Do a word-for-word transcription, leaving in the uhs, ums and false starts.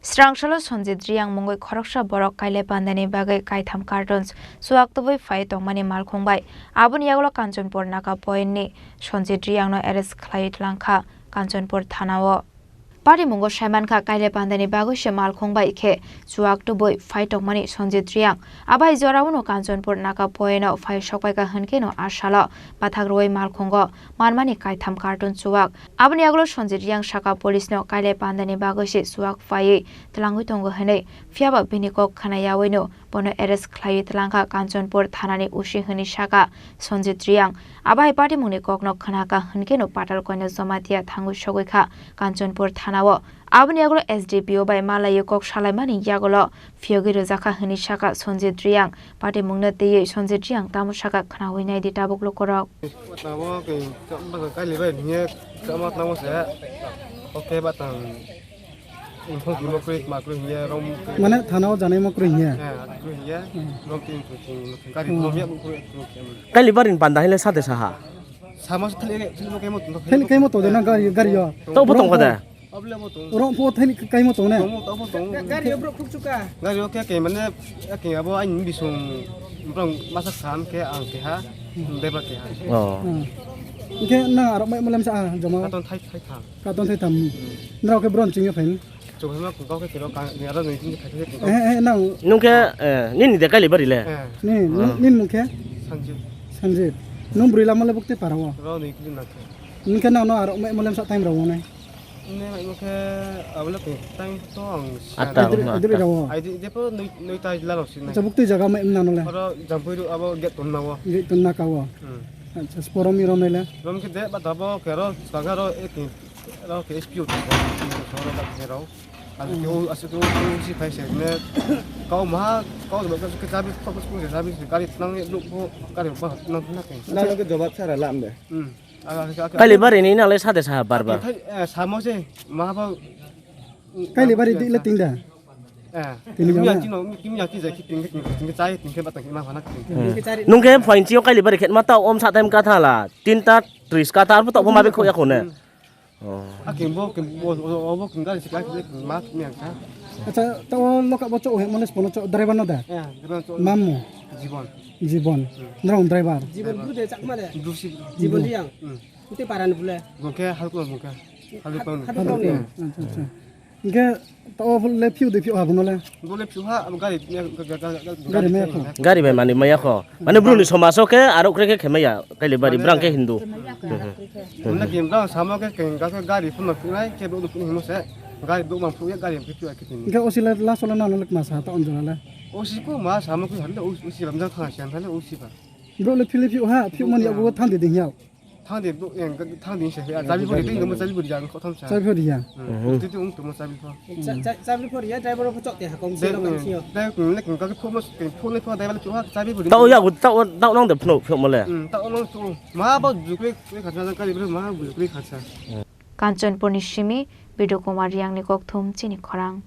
Srangsalo Sanjit Reang mungwi khoroksa borok kailai pandani bagwi kaitham cartons chuak tubui phai tongmani malkhung bai. Aboni yagulo Kanchanpur Naka Point ni Sanjit Reang no arrest khlaiwi tlangkha Kanchanpur thana o. Patimungo saimankha kailai pandani bagwi se malkhung bai khe chuak tubui phai tongmani Sanjit Reang. Abai jorao no Kanchanpur Naka Point o phai sokpaikha hwnkhe no a salo bathak rwui malkhungo manmani kaitham carton chuak. Aboni yagulo Sanjit Reang saka police no kailai pandani bagwi se chuak phaiwi tlangwi tongo hwnwi, phiyaba bini kok khna yaui no bono arrest khlaiwi tlangkha Kanchanpur thanani O C hwnwi saka Sanjit Reang. Abai patimungni kokno khnakha hwnkhe no Patalkoino Jamatia thangwi sogwi kha Kanchanpur thana o. Aboni yagulo S D P O bai malaiwi kok salaimani yagulo phiyogwi rwjakha hwnwi saka Sanjit Reang. Patimungno twiwi Sanjit Reang tamo saka khnaui naidi tabuk lukurok. Tamo khe chama kailai bai hiye chama tamo se. Oke batang. Info kimo kri ma kri hiye rom. Mane thana o janai mo kri hiye. Eh, kri hiye. Hmm. Rom tin kri tin kri gari Hmm. rom ya kri kri. Kailai barini panda hile sade saha. Sama se thali thali mo kemo to. Thali kemo to de na gari gari yo. To bo tong kha de. Rom pho thani kai mo tong ne? Tong, tong, tong. Gari o bro khuk chuka. Gari o khe khe mane khe abo ani bisung bro masa sam khe ang khe ha. Deba khe ha. Oh. Hmm. Khe na arok mai mulam sa joma. Katon thai thai thang. Katon thai tam. Nrao khe bron chingyo phain. Chuma kung kau khe kero kang ni aro ni thai thai. Eh eh nang. Nung khe eh, nini de kailai bari le. Eh. Ni nin mung khe? Sanjit. Sanjit. Nung bri lama le bukti parao. Ro ni kli na khe. Nung khe nang no arok mai mulam sa time rao nai. Nini mai mokhe abole khe time to ang Atta, siya. Idri, atta. Idri rawo. Ai di, di po noi, noi ta jila rok sinai. Acha, bukti jaga mai mna nole. Oro jampui ru abo gate tonna wo. Gate tonna ka wo. Hmm. Acha, sporo mi rom nele. Rom khe de ba dabo khe ro saga ro ek ro khe S P O to. Soro ba khe ro. Ang khe o asu to o si phai se ne. Kau ma, kau ba ka ke jabi to ko se jabi gari nang ye luk ko gari ba nang na ke. Nang ke jawab sara lam de. Hmm. Kailibari ni nang le sade saha bar bar. Samo se ma ba. Kailibari di le ting da. Eh. Tini yang tino, tini yang tini jaki ting ting ting chai ting ke batang ma hana ting. Nung ke phain chio Kailibari khet ma ta om sa time ka thala. Tinta tris ka ta arbo to ma be khoya khone. Oh. Aking bo king bo bo king gari sika ma mi ang ka. Acha, to loka bo cho he mole spono cho driver no da. Eh, driver cho. Mamu. Jibon. Jibon. Hmm. Nrong driver. Jibon bru de chakma de. Bru si. Jibon Reang. Hmm. Ute parani bule. Bungke halko bungke. Halko. Halko. Acha, acha. Hingke to le phiu de phiu ha bono le. Bo le phiu ha, abo gari, gari maya kho. Gari bai mani maya kho. Mane bruni somaso khe aro kre khe khemaya, Kailibari brang khe Hindu. Mane kim brang samo khe keng ka gari phun ma phunai khe bo phun himo se. Gari bo ma phun ya gari phiu phiu akhe tin. Hingke osi le last le nang le ma sa ta onjora le. Osi ko ma samo ko hande osi lamjang thang sian thale osi ba. Bro le phili phiu ha, phiu mani abo thang de ding ya. Thang de, thang de se ya. Chabi phori de, mo chabi phori ya, ko tham sa. Chabi phori ya. Titi ung tumo chabi pho. Chabi phori ya, driver pho chok te ha kom se lo kan sio. Dai kum le kum ka pho mo, pho le pho dai bale pho ha chabi phori. Tao ya gu tao tao nang de phno pho mo le. Hmm, tao nang tu. Ma ba jukre kre kha sa ka le ma jukre kha sa. Kanchanpur ni simi Bidu Kumar Reang ni kok thum chini khorang.